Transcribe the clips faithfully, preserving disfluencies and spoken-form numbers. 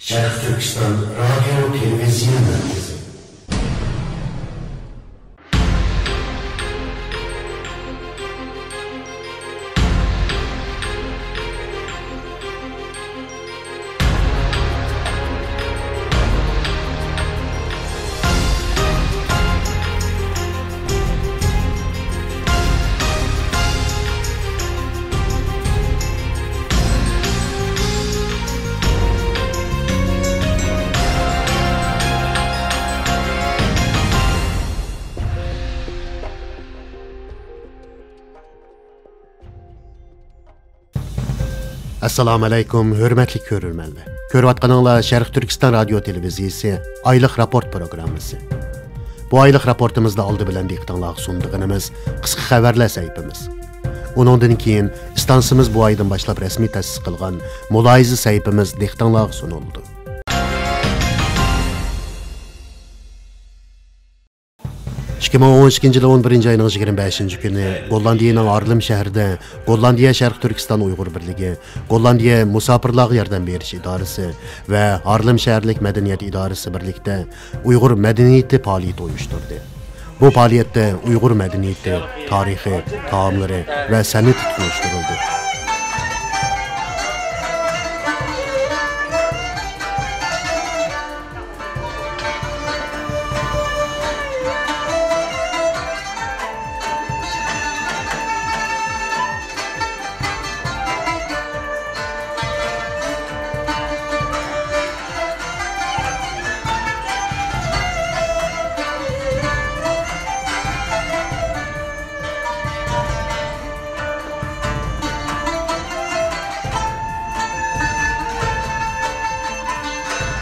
شەرقىي تۈركىستان رادىيو تېلېۋىزىيە مەركىزى. ئەسسالامۇ ئەلەيكۇم، ھۆرمەتلىك كۆرۈرمەنلەر. كۆرۈۋاتقىنىڭلار شەرقىي تۈركىستان رادىيو تېلېۋىزىيىسى ئايلىق راپورت پروگراممىسى. بۇ ئايلىق راپورتىمىزدا ئالدى بىلەن دىققىتىڭلارغا سۇنىدىغىنىمىز قىسقا خەۋەرلەر سەھىپىمىز. ئۇنىڭدىن كېيىن ئىستانسىمىز بۇ ئايدىن باشلاپ رەسمىي تەسىس قىلغان مۇلاھىزە سەھىپىمىز دىققىتىڭلارغا سۇنۇلىدۇ. ئىككى مىڭ ئون ئىككىنچى يىلى ئون بىرىنچى ئاينىڭ يىگىرمە بەشىنچى كۈنى گوللاندىيىنىڭ ھارلېم شەھىرىدە گوللاندىيە شەرقىي تۈركىستان ئۇيغۇر بىرلىكى، گوللاندىيە مۇساپىرلارغا ياردەم بېرىش ئىدارىسى ۋە ھارلېم شەھەرلىك مەدەنىيەت ئىدارىسى بىرلىكتە ئۇيغۇر مەدەنىيىتى پائالىيىتى ئۇيۇشتۇردى. بۇ پائالىيەتتە ئۇيغۇر مەدەنىيىتى، تارىخى، تائاملىرى ۋە سەنئىتى تونۇشتۇرۇلدى.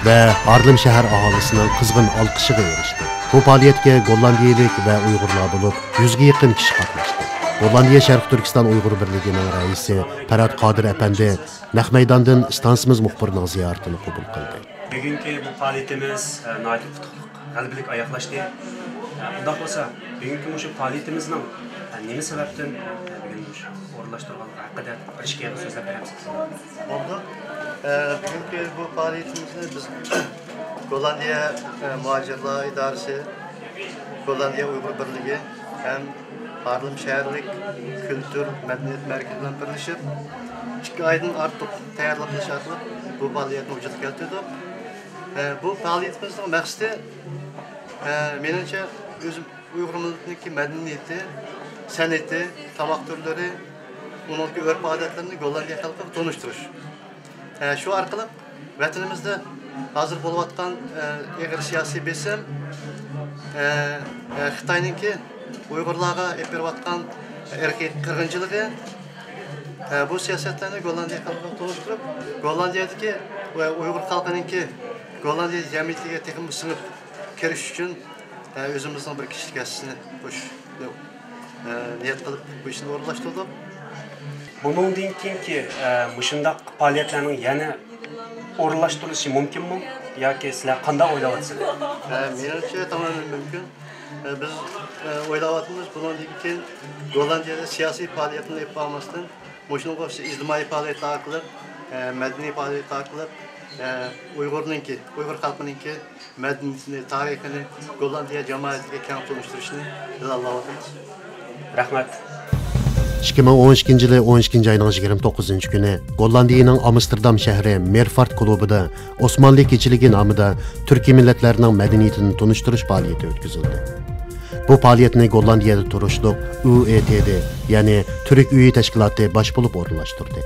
ۋە ھارلېم شەھەر ئاھالىسىنىڭ قىزغىن ئالقىشىغا ئېرىشتى. بۇ پائالىيەتكە گوللاندىيىلىك ۋە ئۇيغۇرلار بولۇپ يۈزگە يېقىن كىشى قاتناشتى. گوللاندىيە شەرقىي تۈركىستان ئۇيغۇر بىرلىكىنىڭ رەئىسى پەرھات قادىر ئەپەندى نەق مەيداندىن ئىستانسىمىز مۇخبىرىنىڭ زىيارىتىنى قوبۇل قىلدى. بۈگۈنكى بۇ پائالىيىتىمىز، ئە، ناھايىتى ئۇتۇقلۇق، غەلىبىلىك ئاياغلاشتى. ئە، ئۇنداق بولسا، بۈگۈنكى مۇشۇ پائالىيىتىمىزنىڭ، ئە، نېمە سەۋەبتىن، ئە، بۈگۈن مۇشۇ ئورۇنلاشتۇرغانلىقى ھەققىدە بىر ئىككى گەپ سۆزلەپ بېرەمسىز؟ بولدى. ئە، بۈگۈنكى بۇ پائالىيىتىمىزنى بىز گوللاندىيە، ئە، مۇھاجىرلار ئىدارىسى، گوللاندىيە ئۇيغۇر بىرلىكى ھەم ھارلېم شەھەرلىك كۈلتۈر، مەدەنىيەت مەركىزى بىلەن بىرلىشىپ، ئىككى ئايدىن ئارتۇق تەييارلىق قىلىش ئارقىلىق بۇ پائالىيەتنى ۋۇجۇدقا كەلتۈردۇق. ئە، بۇ پائالىيىتىمىزنىڭ مەقسىتى، ئە، مېنىڭچە، ئۆزۈم ئۇيغۇر مىللىتىنىڭكى مەدەنىيىتى، سەنئىتى، تاماق تۈرلىرى، ئۇنىڭدىكى ئۆرپ-ئادەتلىرىنى گوللاندىيە خەلقىگە تونۇشتۇرۇش. ئە، شۇ ئارقىلىق ۋەتىنىمىزدە ھازىر بولۇۋاتقان، ئە، ئېغىر سىياسىي بېسىم، ئە، ئە، خىتاينىڭكى ئۇيغۇرلارغا ئېلىپ بېرىۋاتقان ئىرقىي قىرغىنچىلىقى، ئە، بۇ سىياسەتلەرنى گوللاندىيە خەلقىگە تونۇشتۇرۇپ، گوللاندىيەدىكى ۋە ئۇيغۇر خەلقىنىڭكى گوللاندىيە جەمئىيىتىگە تېخىمۇ سىڭىپ كىرىش ئۈچۈن، ئە، ئۆزىمىزنىڭ بىر كىشىلىك ھەسسىسىنى قوشۇش دەپ، ئە، نىيەت قىلىپ بۇ ئىشنى ئورۇنلاشتۇردۇق. بۇنىڭدىن كېيىنكى، ئە، مۇشۇنداق پائالىيەتلەرنىڭ يەنە ئورۇنلاشتۇرۇلۇشى مۇمكىنمۇ؟ ياكى سىلەر قانداق ئويلاۋاتىسىلەر؟ ئە، مېنىڭچە، تامامەن مۇمكىن. ئە، بىز، ئە، ئويلاۋاتىمىز، بۇنىڭدىن كېيىن گوللاندىيەدە سىياسىي پائالىيەتنى ئېلىپ بارماستىن، مۇشۇنىڭغا ئوخشاش ئىجتىمائىي پائالىيەتلەر ئارقىلىق، ئە، مەدەنىي پائالىيەتلەر ئارقىلىق، ئە، ئۇيغۇرنىڭكى، ئۇيغۇر خەلقىنىڭكى مەدەنىيىتىنى، تارىخىنى گوللاندىيە جامائىتىگە كەڭ تونۇشتۇرۇشنى پىلانلاۋاتىمىز. رەھمەت. ئىككى مىڭ ئون ئىككىنچى يىلى ئون ئىككىنچى ئاينىڭ يىگىرمە توققۇزىنچى كۈنى گوللاندىيىنىڭ ئامستېردام شەھىرى مېرفارت كۇلۇبىدا ئوسمانلى كېچىلىكى نامىدا تۈركىي مىللەتلەرنىڭ مەدەنىيىتىنى تونۇشتۇرۇش پائالىيىتى ئۆتكۈزۈلدى. بۇ پائالىيەتنى گوللاندىيەدە تۇرۇشلۇق ئۇ ئې تې دې، يەنى تۈرك ئۆيى تەشكىلاتى باش بولۇپ ئورۇنلاشتۇردى.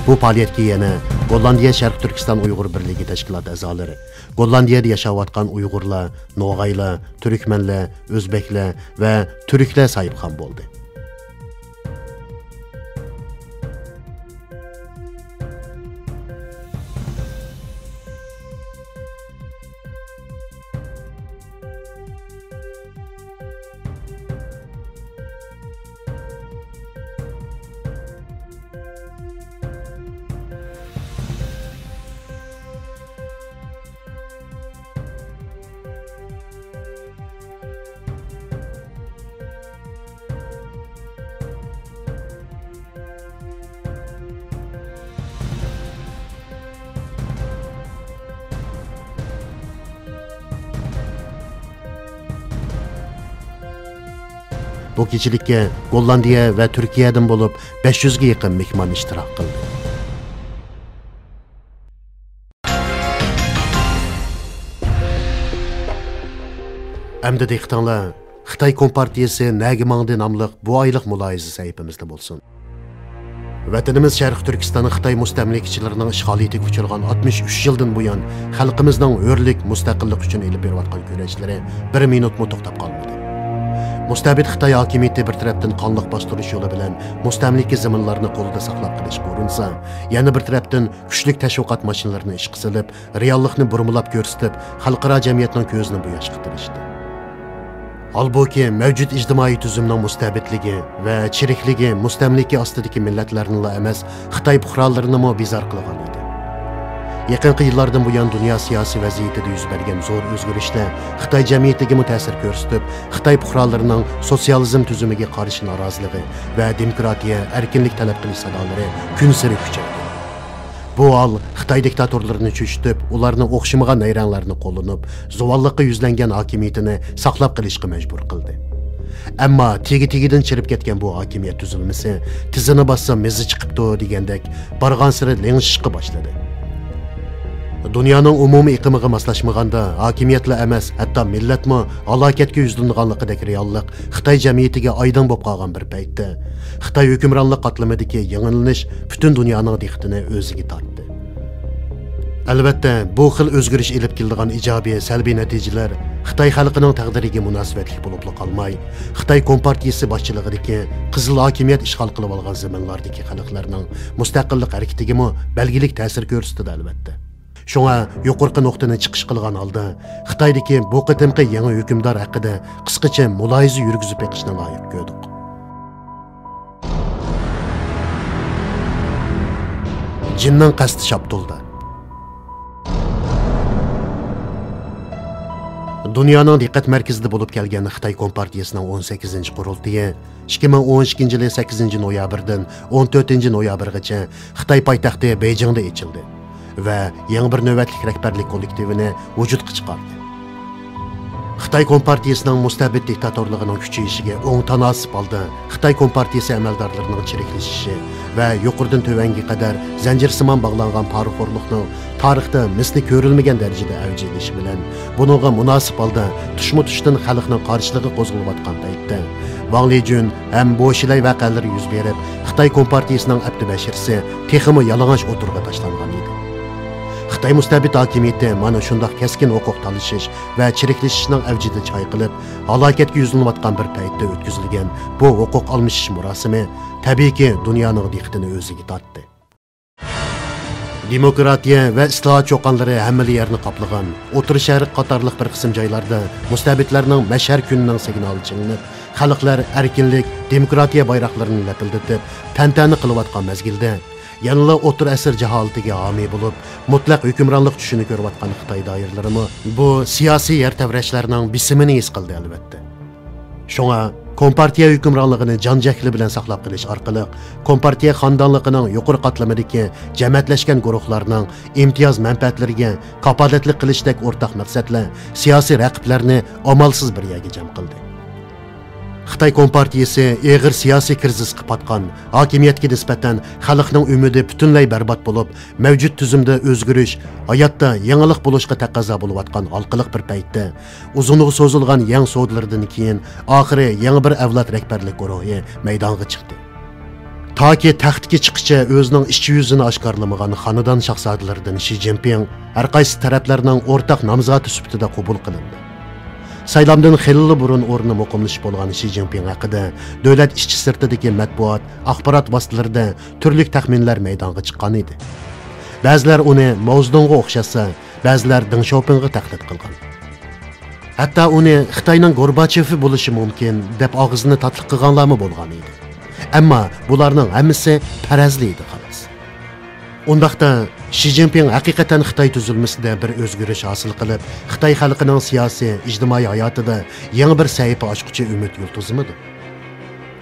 بۇ پائالىيەتكە يەنە گوللاندىيە شەرقىي تۈركىستان ئۇيغۇر بىرلىكى تەشكىلات ئەزالىرى، گوللاندىيەدە ياشاۋاتقان ئۇيغۇرلار، نوغايلار، تۈركمەنلەر، ئۆزبەكلەر ۋە تۈركلەر ساھىبخان بولدى. بۇ كېچىلىككە گوللاندىيە ۋە تۈركىيەدىن بولۇپ بەش يۈزگە يېقىن مېھمان ئىشتىراك قىلدى. ئەمدى دىققىتىڭلار خىتاي كومپارتىيىسى نەگە ماڭدى ناملىق بۇ ئايلىق مۇلاھىزە سەھىپىمىزدە بولسۇن. ۋەتىنىمىز شەرقىي تۈركىستان خىتاي مۇستەملىكىچىلىرىنىڭ ئىشغالىيىتىگە ئۇچرىغان ئاتمىش ئۈچ يىلدىن بۇيان، خەلقىمىزنىڭ ھۆرلۈك، مۇستەقىللىق ئۈچۈن ئېلىپ بېرىۋاتقان كۈرەشلىرى بىر مىنۇتمۇ توختاپ قالمىدى. مۇستەبىت خىتاي ھاكىمىيىتى بىر تەرەپتىن قانلىق باستۇرۇشى يولى بىلەن مۇستەملىكە زېمىنلارنى قولىدا ساقلاپ قېلىشقا ئۇرۇنسا، يەنە بىر تەرەپتىن كۈچلۈك تەشۋىقات ماشىنىلىرىنى ئىشقا سېلىپ، رېئاللىقنى بۇرمىلاپ كۆرسىتىپ، خەلقئارا جەمئىيەتنىڭ كۆزىنى بوياشقا تىرىشتى. ھالبۇكى، مەۋجۇت ئىجتىمائىي تۈزۈمنىڭ مۇستەبىتلىكى ۋە چىرىكلىكى مۇستەملىكە ئاستىدىكى مىللەتلەرنىلا ئەمەس، خىتاي پۇقرالىرىنىمۇ بىزار قىلغان ئىدى. يېقىنقى يىللاردىن بۇيان، دۇنيا سىياسىي ۋەزىيىتىدە يۈز بەرگەن زور ئۆزگىرىشلەر خىتاي جەمئىيىتىگىمۇ تەسىر كۆرسىتىپ، خىتاي پۇقرالىرىنىڭ سوتسىيالىزم تۈزۈمىگە قارشى نارازىلىقى ۋە دېموكراتىيە، ئەركىنلىك تەلەپ قىلىش سادالىرى كۈنسېرى كۈچەيدى. بۇ ھال خىتاي دىكتاتورلىرىنى چۆچۈتۈپ، ئۇلارنى ئوخشىمىغان نەيرەڭلەرنى قوللىنىپ، زۇۋانلىققا يۈزلەنگەن ھاكىمىيىتىنى ساقلاپ قېلىشقا مەجبۇر قىلدى. ئەمما تېگى-تېگىدىن چىرىپ كەتكەن بۇ ھاكىمىيەت تۈزۈلمىسى تىزىنى باسسا مېزى چىقىپتۇ دېگەندەك، بارغانسېرى لىڭشىشقا باشلىدى. دۇنيانىڭ ئومۇمىي ئېقىمىغا ماسلاشمىغاندا، ھاكىمىيەتلا ئەمەس، ھەتتا مىللەتمۇ ھالاكەتكە يۈزلىنىدىغانلىقىدەك رېئاللىق خىتاي جەمئىيىتىگە ئايدىڭ بولۇپ قالغان بىر پەيتتە، خىتاي ھۆكۈمرانلىق قاتلىمىدىكى يېڭىلىنىش پۈتۈن دۇنيانىڭ دىققىتىنى ئۆزىگە تارتتى. ئەلۋەتتە، بۇ خىل ئۆزگىرىش ئېلىپ كېلىدىغان ئىجابىي، سەلبىي نەتىجىلەر خىتاي خەلقىنىڭ تەقدىرىگە مۇناسىۋەتلىك بولۇپلا قالماي، خىتاي كومپارتىيىسى باشچىلىقىدىكى قىزىل ھاكىمىيەت ئىشغال قىلىۋالغان زېمىنلاردىكى خەلقلەرنىڭ مۇستەقىللىق ھەرىكىتىگىمۇ بەلگىلىك تەسىر كۆرسىتىدۇ، ئەلۋەتتە. شۇڭا يۇقىرىقى نۇقتىنى چىقىش قىلغان ھالدا، خىتايدىكى بۇ قېتىمقى يېڭى ھۆكۈمدار ھەققىدە قىسقىچە مۇلاھىزە يۈرگۈزۈپ بېقىشنى لايىق كۆردۇق. جىننىڭ قەستى شاپتۇلدا. دۇنيانىڭ دىققەت مەركىزىدە بولۇپ كەلگەن خىتاي كومپارتىيىسىنىڭ ئون سەككىزىنچى قۇرۇلتىيى ئىككى مىڭ ئون ئىككىنچى يىلى سەككىزىنچى نويابىردىن ئون تۆتىنچى نويابىرغىچە خىتاي پايتەختى بېيجىڭدا ئېچىلدى ۋە يېڭى بىر نۆۋەتلىك رەھبەرلىك كوللېكتىۋىنى ۋۇجۇدقا چىقاردى. خىتاي كومپارتىيىسىنىڭ مۇستەبىت دىكتاتورلۇقىنىڭ كۈچىيىشىگە ئوڭ تاناسىپ ھالدا، خىتاي كومپارتىيىسى ئەمەلدارلىرىنىڭ چىرىكلىشىشى ۋە يۇقىرىدىن تۆۋەنگە قەدەر زەنجىرسىمان باغلانغان پارىخورلۇقنىڭ تارىختا مىسلى كۆرۈلمىگەن دەرىجىدە ئەۋج ئېلىشى بىلەن، بۇنىڭغا مۇناسىپ ھالدا تۇشمۇ تۇشتىن خەلقنىڭ قارشىلىقى قوزغىلىۋاتقان پەيتتە، ۋاڭ لېجۈن ھەم بو شىلەي ۋەقەلىرى يۈز بېرىپ، خىتاي كومپارتىيىسىنىڭ ئەپتى بەشىرىسى تېخىمۇ يالىڭاچ ئوتتۇرىغا تاشلانغان ئىدى. خىتاي مۇستەبىت ھاكىمىيىتى مانا شۇنداق كەسكىن ھوقۇق تالىشىش ۋە چىرىكلىشىشنىڭ ئەۋجىدە چايقىلىپ، ھالاكەتكە يۈزلىنىۋاتقان بىر پەيتتە ئۆتكۈزۈلگەن بۇ ھوقۇق ئالمىشىش مۇراسىمى، تەبىئىيكى، دۇنيانىڭ دىققىتىنى ئۆزىگە تارتتى. دېموكراتىيە ۋە ئىسلاھات چۇقانلىرى ھەممىلا يەرنى قاپلىغان، ئوتتۇرا شەرق قاتارلىق بىر قىسىم جايلاردا مۇستەبىتلەرنىڭ مەشئەر كۈنىنىڭ سىگنالى چېلىنىپ، خەلقلەر ئەركىنلىك، دېموكراتىيە بايراقلىرىنى لەپىلدىتىپ، تەنتەنە قىلىۋاتقان مەزگىلدە، يەنىلا ئوتتۇرا ئەسىر جاھالىتىگە ھامىي بولۇپ، مۇتلەق ھۆكۈمرانلىق چۈشىنى كۆرۈۋاتقان خىتاي دائىرىلىرىمۇ بۇ سىياسىي يەر تەۋرەشلەرنىڭ بېسىمىنى ھېس قىلدى، ئەلۋەتتە. شۇڭا، كومپارتىيە ھۆكۈمرانلىقىنى جان جەھلى بىلەن ساقلاپ قېلىش ئارقىلىق، كومپارتىيە خانىدانلىقىنىڭ يۇقىرى قاتلىمىدىكى جەمەتلەشكەن گۇرۇھلارنىڭ ئىمتىياز مەنپەئەتلىرىگە كاپالەتلىك قىلىشتەك ئورتاق مەقسەتلەر سىياسىي رەقىبلەرنى ئامالسىز بىر يەرگە جەم قىلدى. خىتاي كومپارتىيىسى ئېغىر سىياسىي كىرىزىسقا پاتقان، ھاكىمىيەتكە نىسبەتەن خەلقنىڭ ئۈمىدى پۈتۈنلەي بەربات بولۇپ، مەۋجۇت تۈزۈمدە ئۆزگىرىش، ھاياتتا يېڭىلىق بولۇشقا تەقەززا بولۇۋاتقان ھالقىلىق بىر پەيتتە، ئۇزۇنغا سوزۇلغان يەڭ سودىلىرىدىن كېيىن، ئاخىرى يېڭى بىر ئەۋلاد رەھبەرلىك گۇرۇھى مەيدانغا چىقتى. تاكى تەختكە چىققىچە ئۆزىنىڭ ئىچ يۈزىنى ئاشكارىلىمىغان خانىدان شاھزادىلىرىدىن شى جىنپىڭ ھەرقايسى تەرەپلەرنىڭ ئورتاق نامزاتى سۈپىتىدە قوبۇل قىلىندى. سايلامدىن خېلىلا بۇرۇن ئورنى مۇقىملىشىپ بولغان شى جىنپىڭ ھەققىدە دۆلەت ئىچى سىرتىدىكى مەتبۇئات، ئاخبارات ۋاسىتىلىرىدە تۈرلۈك تەخمىنلەر مەيدانغا چىققان ئىدى. بەزىلەر ئۇنى ماۋزېدۇڭغا ئوخشاتسا، بەزىلەر دېڭ شياۋپىڭغا تەقلىد قىلغان. ھەتتا ئۇنى خىتاينىڭ گورباچېۋى بولۇشى مۇمكىن، دەپ ئاغزىنى تاتلىق قىلغانلارمۇ بولغان ئىدى. ئەمما بۇلارنىڭ ھەممىسى پەرەزلا ئىدى، خالاس. ئۇنداقتا، شى جىنپىڭ ھەقىقەتەن خىتاي تۈزۈلمىسىدە بىر ئۆزگىرىش ھاسىل قىلىپ، خىتاي خەلقىنىڭ سىياسىي، ئىجتىمائىي ھاياتىدا يېڭى بىر سەھىپە ئاچقۇچى ئۈمىد يۇلتۇزىمىدۇ؟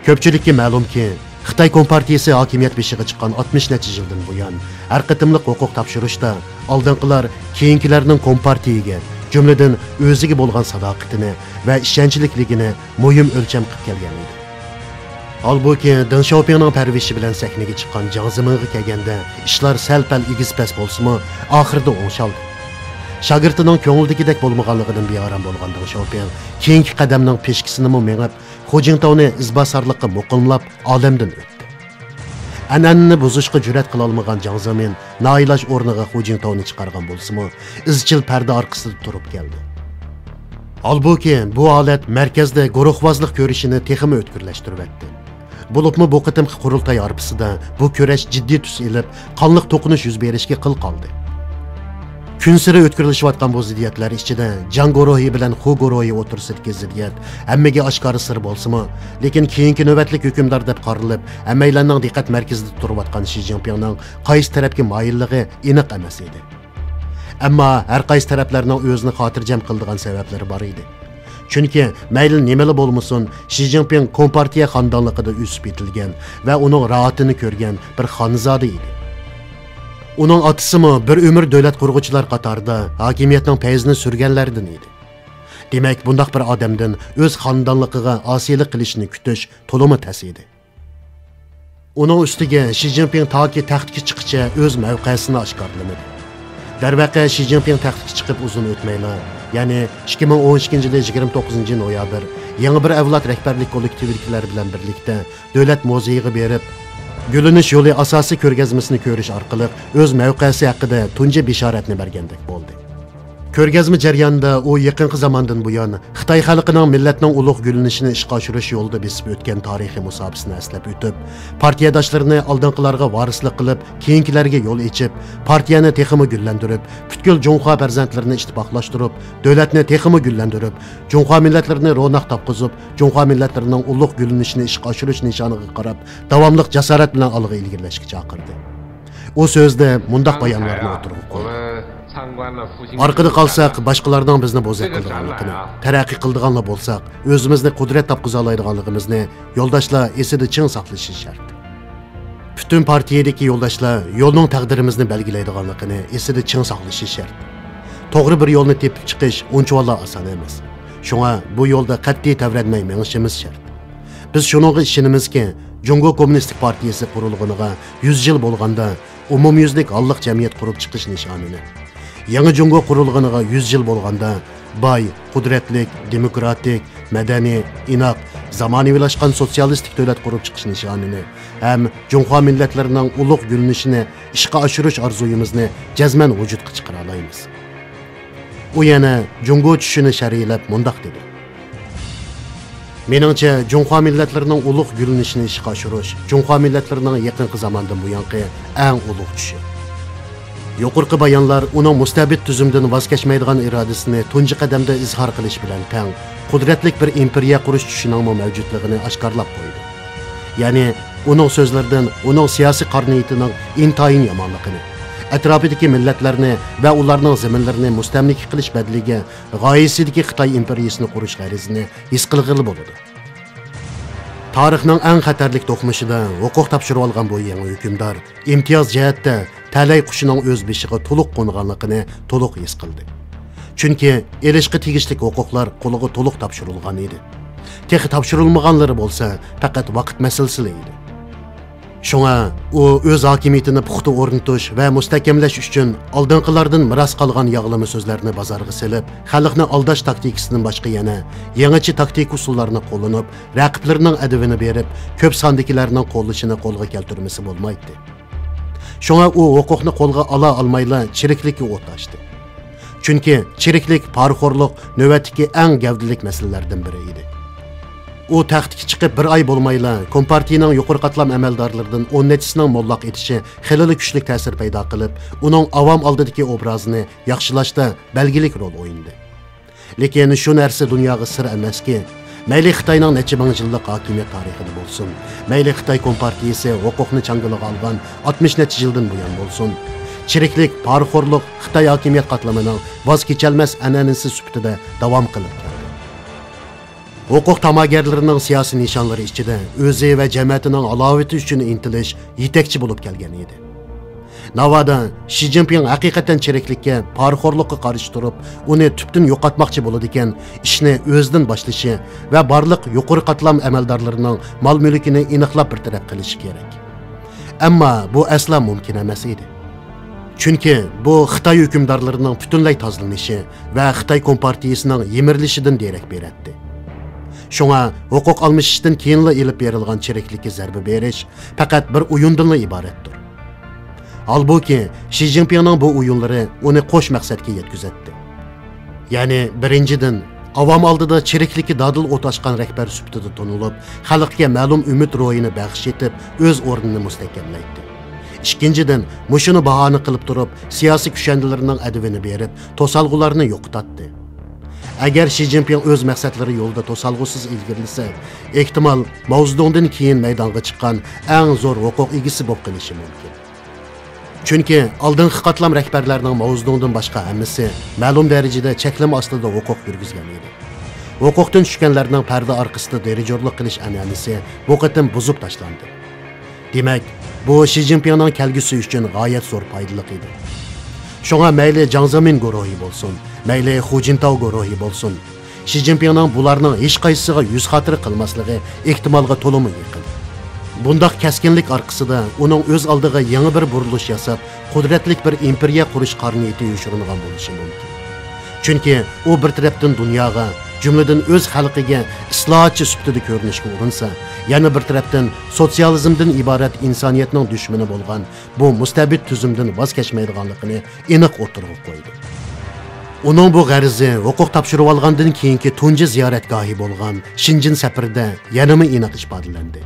كۆپچىلىككە مەلۇمكى، خىتاي كومپارتىيىسى ھاكىمىيەت بېشىغا چىققان ئاتمىش نەچچە يىلدىن بۇيان، ھەر قېتىملىق ھوقۇق تاپشۇرۇشتا ئالدىنقىلار كېيىنكىلەرنىڭ كومپارتىيىگە، جۈملىدىن ئۆزىگە بولغان ساداقىتىنى ۋە ئىشەنچلىكلىكىنى مۇھىم ئۆلچەم قىلىپ كەلگەن ئىدى. ھالبۇكى، دېڭ شياۋپىڭنىڭ پەرۋىشى بىلەن سەھنىگە چىققان جياڭ زېمىنغا كەلگەندە، ئىشلار سەل-پەل ئېگىز-پەس بولسىمۇ، ئاخىرىدا ئوڭشالدى. شاگىرتىنىڭ كۆڭلىدىكىدەك بولمىغانلىقىدىن بىئارام بولغان دېڭ شياۋپىڭ كېيىنكى قەدەمنىڭ پېشكىسىنىمۇ مېڭىپ، خۇجىڭتاۋنى ئىزباسارلىققا مۇقىملاپ، ئالەمدىن ئۆتتى. ئەنئەنىنى بۇزۇشقا جۈرئەت قىلالمىغان جياڭ زېمىن نائىلاج ئورنىغا خۇجىڭتاۋنى چىقارغان بولسىمۇ، ئىزچىل پەردە ئارقىسىدا تۇرۇپ كەلدى. ھالبۇكى، بۇ ھالەت مەركەزدە گۇرۇھۋازلىق كۈرىشىنى تېخىمۇ ئۆتكۈرلەشتۈرۈۋەتتى. بولۇپمۇ بۇ قېتىمقى قۇرۇلتاي ھارپىسىدا بۇ كۈرەش جىددىي تۈس ئېلىپ، قانلىق توقۇنۇش يۈز بېرىشكە قىل قالدى. كۈنسېرى ئۆتكۈرلىشىۋاتقان بۇ زىددىيەتلەر ئىچىدە جياڭ گۇرۇھى بىلەن خۇ گۇرۇھى ئوتتۇرىسىدىكى زىددىيەت ھەممىگە ئاشكارا سىر بولسىمۇ، لېكىن كېيىنكى نۆۋەتلىك ھۆكۈمدار دەپ قارىلىپ، ھەممەيلەننىڭ دىققەت مەركىزىدە تۇرۇۋاتقان شى جىنپىڭنىڭ قايسى تەرەپكە مايىللىقى ئېنىق ئەمەس ئىدى. ئەمما ھەر قايسى تەرەپلەرنىڭ ئۆزىنى خاتىرجەم قىلىدىغان سەۋەبلىرى بار ئىدى. چۈنكى مەيلى نېمىلا بولمىسۇن، شى جىنپىڭ كومپارتىيە خانىدانلىقىدا ئۆسۈپ يېتىلگەن ۋە ئۇنىڭ راھىتىنى كۆرگەن بىر خانزادە ئىدى. ئۇنىڭ ئاتىسىمۇ بىر ئۆمۈر دۆلەت قۇرغۇچىلار قاتارىدا ھاكىمىيەتنىڭ پەيزىنى سۈرگەنلەردىن ئىدى. دېمەك، بۇنداق بىر ئادەمدىن ئۆز خانىدانلىقىغا ئاسىيلىق قىلىشنى كۈتۈش تولىمۇ تەس ئىدى. ئۇنىڭ ئۈستىگە شى جىنپىڭ تاكى تەختكە چىققىچە ئۆز مەۋقەسىنى ئاشكارىلىمىدى. دەرۋەقە، شى جىنپىڭ تەختكە چىقىپ ئۇزۇن ئۆتمەيلا، يەنى ئىككى مىڭ ئون ئىككىنچى يىلى يىگىرمە توققۇزىنچى نويابىر، يېڭى بىر ئەۋلاد رەھبەرلىك كوللېكتىۋىدىكىلەر بىلەن بىرلىكتە دۆلەت مۇزېيىغا بېرىپ، گۈللىنىش يولى ئاساسىي كۆرگەزمىسىنى كۆرۈش ئارقىلىق ئۆز مەۋقەسى ھەققىدە تۇنجى بېشارەتنى بەرگەندەك بولدى. كۆرگەزمە جەريانىدا ئۇ يېقىنقى زاماندىن بۇيان خىتاي خەلقىنىڭ مىللەتنىڭ ئۇلۇغ گۈللىنىشىنى ئىشقا ئاشۇرۇش يولىدا بېسىپ ئۆتكەن تارىخىي مۇساپىسىنى ئەسلەپ ئۆتۈپ، پارتىيەداشلىرىنى ئالدىنقىلارغا ۋارىسلىق قىلىپ، كېيىنكىلەرگە يول ئېچىپ، پارتىيەنى تېخىمۇ گۈللەندۈرۈپ، پۈتكۈل جۇڭخۇا پەرزەنتلىرىنى ئىتتىپاقلاشتۇرۇپ، دۆلەتنى تېخىمۇ گۈللەندۈرۈپ، جۇڭخۇا مىللەتلىرىنى روناق تاپقۇزۇپ، جۇڭخۇا مىللەتلىرىنىڭ ئۇلۇغ گۈللىنىشىنى ئىشقا ئاشۇرۇش نىشانىغا قاراپ، داۋاملىق جاسارەت بىلەن ئالغا ئىلگىرىلەشكە چاقىردى. ئۇ سۆزىدە مۇنداق بايانلارنى ئوتتۇرىغا قويدى. ئارقىدا قالساق، باشقىلارنىڭ بىزنى بوزەك قىلىدىغانلىقىنى، تەرەققىي قىلىدىغانلا بولساق، ئۆزىمىزنى قۇدرەت تاپقۇزالايدىغانلىقىمىزنى يولداشلار ئېسىدە چىڭ ساقلىشى شەرت. پۈتۈن پارتىيەدىكى يولداشلار يولنىڭ تەقدىرىمىزنى بەلگىلەيدىغانلىقىنى ئېسىدە چىڭ ساقلىشى شەرت. توغرا بىر يولنى تېپىپ چىقىش ئۇنچىۋالا ئاسان ئەمەس. شۇڭا بۇ يولدا قەتئىي تەۋرەنمەي مېڭىشىمىز شەرت. بىز شۇنىڭغا ئىشىنىمىزكى، جۇڭگو كوممۇنىستىك پارتىيىسى قۇرۇلغىنىغا يۈز يىل بولغاندا، ئومۇميۈزلۈك ھاللىق جەمئىيەت قۇرۇپ چىقىش نىشانىنى، يېڭى جۇڭگو قۇرۇلغىنىغا يۈز يىل بولغاندا، باي، قۇدرەتلىك، دېموكراتىك، مەدەنىي، ئىناق، زامانىۋىلاشقان سوتسىيالىستىك دۆلەت قۇرۇپ چىقىش نىشانىنى ھەم جۇڭخۇا مىللەتلىرىنىڭ ئۇلۇغ گۈللىنىشىنى ئىشقا ئاشۇرۇش ئارزۇيىمىزنى جەزمەن ۋۇجۇدقا چىقىرالايمىز. ئۇ يەنە جۇڭگو چۈشىنى شەرھلەپ مۇنداق دېدى: مېنىڭچە، جۇڭخۇا مىللەتلىرىنىڭ ئۇلۇغ گۈللىنىشىنى ئىشقا ئاشۇرۇش جۇڭخۇا مىللەتلىرىنىڭ يېقىنقى زاماندىن بۇيانقى ئەڭ ئۇلۇغ چۈشى. يۇقىرىقى بايانلار ئۇنىڭ مۇستەبىت تۈزۈمدىن ۋاز كەچمەيدىغان ئىرادىسىنى تۇنجى قەدەمدە ئىزھار قىلىش بىلەن تەڭ، قۇدرەتلىك بىر ئىمپېرىيە قۇرۇش چۈشىنىڭمۇ مەۋجۇتلۇقىنى ئاشكارىلاپ قويدى. يەنى، ئۇنىڭ سۆزلىرىدىن ئۇنىڭ سىياسىي قارا نىيىتىنىڭ ئىنتايىن يامانلىقىنى، ئەتراپىدىكى مىللەتلەرنى ۋە ئۇلارنىڭ زېمىنلىرىنى مۇستەملىكە قىلىش بەدىلىگە غايىسىدىكى خىتاي ئىمپېرىيىسىنى قۇرۇش غەرىزىنى ھېس قىلغىلى بولىدۇ. تارىخنىڭ ئەڭ خەتەرلىك دوقمۇشىدا ھوقۇق تاپشۇرۇۋالغان بۇ يېڭى ھۆكۈمدار ئىمتىياز جەھەتتە تەلەي قۇشىنىڭ ئۆز بېشىغا تولۇق قونغانلىقىنى تولۇق ھېس قىلدى. چۈنكى ئېلىشقا تېگىشلىك ھوقۇقلار قولىغا تولۇق تاپشۇرۇلغان ئىدى. تېخى تاپشۇرۇلمىغانلىرى بولسا پەقەت ۋاقىت مەسىلىسىلا ئىدى. شۇڭا ئۇ ئۆز ھاكىمىيىتىنى پۇختا ئورنىتىش ۋە مۇستەھكەملەش ئۈچۈن ئالدىنقىلاردىن مىراس قالغان ياغلىما سۆزلەرنى بازارغا سېلىپ، خەلقنى ئالداش تاكتىكىسىدىن باشقا يەنە يېڭىچە تاكتىكا ئۇسۇللارنى قوللىنىپ، رەقىبلىرىنىڭ ئەدىۋىنى بېرىپ، كۆپ ساندىكىلەرنىڭ قوللىشىنى قولغا كەلتۈرمىسە بولمايتتى. شۇڭا ئۇ ھوقۇقنى قولغا ئالا ئالمايلا چىرىكلىككە ئوت ئاچتى. چۈنكى چىرىكلىك، پارىخورلۇق نۆۋەتتىكى ئەڭ گەۋدىلىك مەسىلىلەردىن بىرى ئىدى. ئۇ تەختكە چىقىپ بىر ئاي بولمايلا، كومپارتىيىنىڭ يۇقىرى قاتلام ئەمەلدارلىرىدىن ئون نەچچىسىنىڭ موللاق ئېتىشى خېلىلا كۈچلۈك تەسىر پەيدا قىلىپ، ئۇنىڭ ئاۋام ئالدىدىكى ئوبرازىنى ياخشىلاشتا بەلگىلىك رول ئوينىدى. لېكىن شۇ نەرسە دۇنياغا سىر ئەمەسكى، مەيلى خىتاينىڭ نەچچە مىڭ يىللىق ھاكىمىيەت تارىخىدا بولسۇن، مەيلى خىتاي كومپارتىيىسى ھوقۇقنى چاڭگىلىغا ئالغان ئاتمىش نەچچە يىلدىن بۇيان بولسۇن، چىرىكلىك، پارىخورلۇق خىتاي ھاكىمىيەت قاتلىمىنىڭ ۋاز كېچەلمەس ئەنئەنىسى سۈپىتىدە داۋام قىلىپ كەلدى. ھوقۇق تاماگەرلىرىنىڭ سىياسىي نىشانلىرى ئىچىدە ئۆزى ۋە جەمەتىنىڭ ھالاۋىتى ئۈچۈن ئىنتىلىش يېتەكچى بولۇپ كەلگەن ئىدى. ناۋادا شى جىنپىڭ ھەقىقەتەن چىرىكلىككە، پارىخورلۇققا قارشى تۇرۇپ، ئۇنى تۈپتىن يوقاتماقچى بولىدىكەن، ئىشنى ئۆزىدىن باشلىشى ۋە بارلىق يۇقىرى قاتلام ئەمەلدارلىرىنىڭ مال-مۈلكىنى ئېنىقلاپ بىر تەرەپ قىلىشى كېرەك. ئەمما بۇ ئەسلا مۇمكىن ئەمەس ئىدى. چۈنكى بۇ خىتاي ھۆكۈمدارلىرىنىڭ پۈتۈنلەي تازىلىنىشى ۋە خىتاي كومپارتىيىسىنىڭ يىمىرىلىشىدىن دېرەك بېرەتتى. شۇڭا ھوقۇق ئالمىشىشتىن كېيىنلا ئېلىپ بېرىلغان چىرىكلىككە زەربە بېرىش پەقەت بىر ئويۇندىنلا ئىبارەتتۇر. ھالبۇكى، شى جىنپىڭنىڭ بۇ ئويۇنلىرى ئۇنى قوش مەقسەتكە يەتكۈزەتتى. يەنى، بىرىنچىدىن، ئاۋام ئالدىدا چىرىكلىككە دادىل ئوت ئاچقان رەھبەر سۈپىتىدە تونۇلۇپ، خەلققە مەلۇم ئۈمىد روھىنى بەخش ئېتىپ، ئۆز ئورنىنى مۇستەھكەملەيتتى. ئىككىنچىدىن، مۇشۇنى باھانە قىلىپ تۇرۇپ، سىياسىي كۈشەندىلىرىنىڭ ئەدىۋىنى بېرىپ، توسالغۇلارنى يوقىتاتتى. ئەگەر شى جىنپىڭ ئۆز مەقسەتلىرى يولىدا توسالغۇسىز ئىلگىرىلىسە، ئېھتىمال، ماۋزېدۇڭدىن كېيىن مەيدانغا چىققان ئەڭ زور ھوقۇق ئىگىسى بولۇپ قېلىشى مۇمكىن. چۈنكى ئالدىنقى قاتلام رەھبەرلەرنىڭ ماۋزېدۇڭدىن باشقا ھەممىسى مەلۇم دەرىجىدە چەكلىمە ئاستىدا ھوقۇق يۈرگۈزگەن ئىدى. ھوقۇقتىن چۈشكەنلەرنىڭ پەردە ئارقىسىدا دىرىژورلۇق قىلىش ئەنئەنىسى بۇ قېتىم بۇزۇپ تاشلاندى. دېمەك، بۇ شى جىنپىڭنىڭ كەلگۈسى ئۈچۈن غايەت زور پايدىلىق ئىدى. شۇڭا مەيلى جاڭ زېمىن گۇرۇھى بولسۇن، مەيلى خۇ جىنتاۋ گۇرۇھى بولسۇن، شى جىنپىڭنىڭ بۇلارنىڭ ھېچقايسىسىغا يۈز خاتىرە قىلماسلىقى ئېھتىمالغا تولىمۇ يېقىن. بۇنداق كەسكىنلىك ئارقىسىدا ئۇنىڭ ئۆز ئالدىغا يېڭى بىر بۇرۇلۇش ياساپ، قۇدرەتلىك بىر ئىمپېرىيە قۇرۇش قارا نىيىتى يوشۇرۇنغان بولۇشى مۇمكىن. چۈنكى ئۇ بىر تەرەپتىن دۇنياغا، جۈملىدىن ئۆز خەلقىگە ئىسلاھاتچى سۈپىتىدە كۆرۈنۈشكە ئۇرۇنسا، يەنە بىر تەرەپتىن سوتسىيالىزمدىن ئىبارەت ئىنسانىيەتنىڭ دۈشمىنى بولغان بۇ مۇستەبىت تۈزۈمدىن ۋاز كەچمەيدىغانلىقىنى ئېنىق ئوتتۇرىغا قويدى. ئۇنىڭ بۇ غەرىزى ھوقۇق تاپشۇرۇۋالغاندىن كېيىنكى تۇنجى زىيارەتگاھى بولغان شېنجېن سەپىرىدە يەنىمۇ ئېنىق ئىپادىلەندى.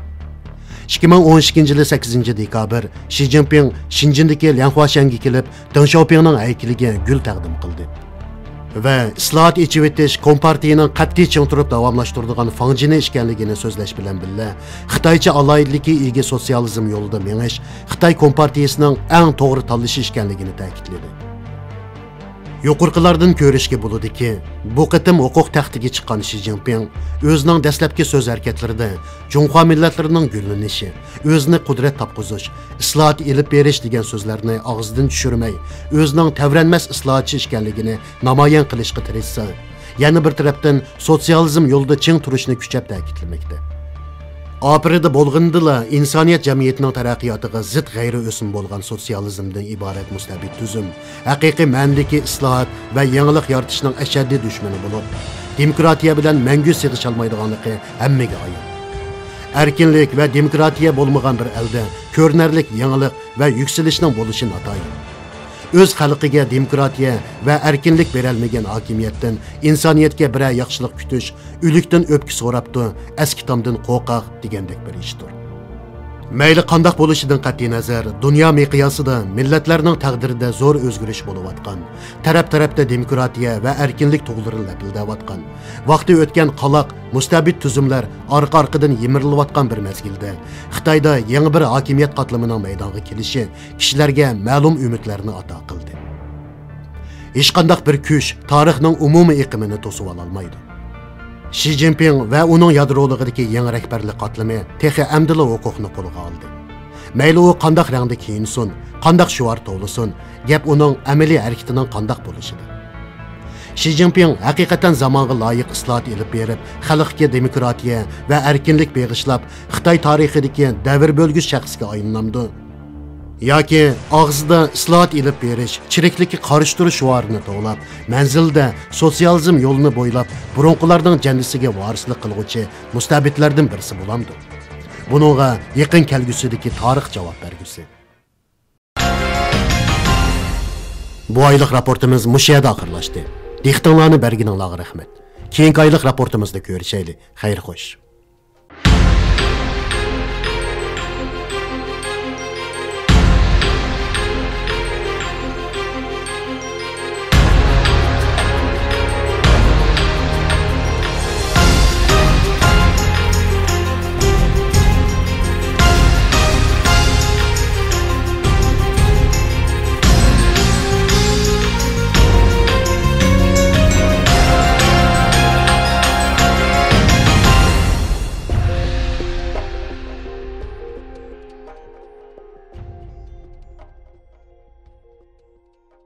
ئىككى مىڭ ئون ئىككىنچى يىلى سەككىزىنچى دېكابىر شى جىنپىڭ شېنجېندىكى ليەنخۇاشەنگە كېلىپ، دېڭ شياۋپىڭنىڭ ھەيكىلىگە گۈل تەقدىم قىلدى ۋە ئىسلاھات، ئېچىۋېتىش كومپارتىيىنىڭ قەتئىي چىڭ تۇرۇپ داۋاملاشتۇرىدىغان فاڭجېنى ئىكەنلىكىنى سۆزلەش بىلەن بىللە، خىتايچە ئالاھىدىلىككە ئىگە سوتسىيالىزم يولىدا مېڭىش خىتاي كومپارتىيىسىنىڭ ئەڭ توغرا تاللىشى ئىكەنلىكىنى تەكىتلىدى. يۇقىرىقىلاردىن كۆرۈشكە بولىدۇكى، بۇ قېتىم ھوقۇق تەختىگە چىققان شى جىنپىڭ ئۆزىنىڭ دەسلەپكى سۆز ھەرىكەتلىرىدە جۇڭخۇا مىللەتلىرىنىڭ گۈللىنىشى، ئۆزىنى قۇدرەت تاپقۇزۇش، ئىسلاھات ئېلىپ بېرىش دېگەن سۆزلەرنى ئاغزىدىن چۈشۈرمەي، ئۆزىنىڭ تەۋرەنمەس ئىسلاھاتچى ئىكەنلىكىنى نامايان قىلىشقا تىرىشسا، يەنە بىر تەرەپتىن سوتسىيالىزم يولىدا چىڭ تۇرۇشنى كۈچەپ تەكىتلىمەكتە. ئاپىرىدە بولغىنىدىلا ئىنسانىيەت جەمئىيىتىنىڭ تەرەققىياتىغا زىت غەيرىي ئۆسۈم بولغان سوتسىيالىزمدىن ئىبارەت مۇستەبىت تۈزۈم ھەقىقىي مەنىدىكى ئىسلاھات ۋە يېڭىلىق يارىتىشنىڭ ئەشەددىي دۈشمىنى بولۇپ، دېموكراتىيە بىلەن مەڭگۈ سىغىشالمايدىغانلىقى ھەممىگە ئايان. ئەركىنلىك ۋە دېموكراتىيە بولمىغان بىر ئەلدە كۆرۈنەرلىك يېڭىلىق ۋە يۈكسىلىشنىڭ بولۇشى ناتايىن. ئۆز خەلقىگە دېموكراتىيە ۋە ئەركىنلىك بېرەلمىگەن ھاكىمىيەتتىن ئىنسانىيەتكە بىرەر ياخشىلىق كۈتۈش ئۆلۈكتىن ئۆپكە سوراپتۇ، ئەسكى تامدىن قورقاق دېگەندەك بىر ئىشتۇر. مەيلى قانداق بولۇشىدىن قەتئىينەزەر، دۇنيا مىقياسىدا مىللەتلەرنىڭ تەقدىرىدە زور ئۆزگىرىش بولۇۋاتقان، تەرەپ-تەرەپتە دېموكراتىيە ۋە ئەركىنلىك تۇغلىرى لەپىلدەۋاتقان، ۋاقتى ئۆتكەن قالاق، مۇستەبىت تۈزۈملەر ئارقا-ئارقىدىن يىمىرىلىۋاتقان بىر مەزگىلدە، خىتايدا يېڭى بىر ھاكىمىيەت قاتلىمىنىڭ مەيدانغا كېلىشى كىشىلەرگە مەلۇم ئۈمىدلەرنى ئاتا قىلدى. ھېچقانداق بىر كۈچ تارىخنىڭ ئومۇمىي ئېقىمىنى توسۇۋالالمايدۇ. شى جىنپىڭ ۋە ئۇنىڭ يادرولۇقىدىكى يېڭى رەھبەرلىك قاتلىمى تېخى ئەمدىلا ھوقۇقنى قولىغا ئالدى. مەيلى ئۇ قانداق رەڭدە كىيىنسۇن، قانداق شوئار توۋلىسۇن، گەپ ئۇنىڭ ئەمەلىي ھەرىكىتىنىڭ قانداق بولۇشىدا. شى جىنپىڭ ھەقىقەتەن زامانغا لايىق ئىسلاھات ئېلىپ بېرىپ، خەلققە دېموكراتىيە ۋە ئەركىنلىك بېغىشلاپ، خىتاي تارىخىدىكى دەۋر بۆلگۈچ شەخسكە ئايلىنامدۇ؟ ياكى ئاغزىدا ئىسلاھات ئېلىپ بېرىش، چىرىكلىككە قارشى تۇرۇش شوئارىنى توۋلاپ، مەنزىلدە سوتسىيالىزم يولىنى بويلاپ، بۇرۇنقىلاردىڭ جەندىسىگە ۋارىسلىق قىلغۇچى مۇستەبىتلەردىن بىرسى بولامدۇ؟ بۇنىڭغا يېقىن كەلگۈسىدىكى تارىخ جاۋاب بەرگۈسى. بۇ ئايلىق راپورتىمىز مۇشۇ يەردە ئاخىرلاشتى. دىققىتىڭلارنى بەرگىنىڭلارغا رەھمەت. كېيىنكى ئايلىق راپورتىمىزدا كۆرۈشەيلى. خەير خوش.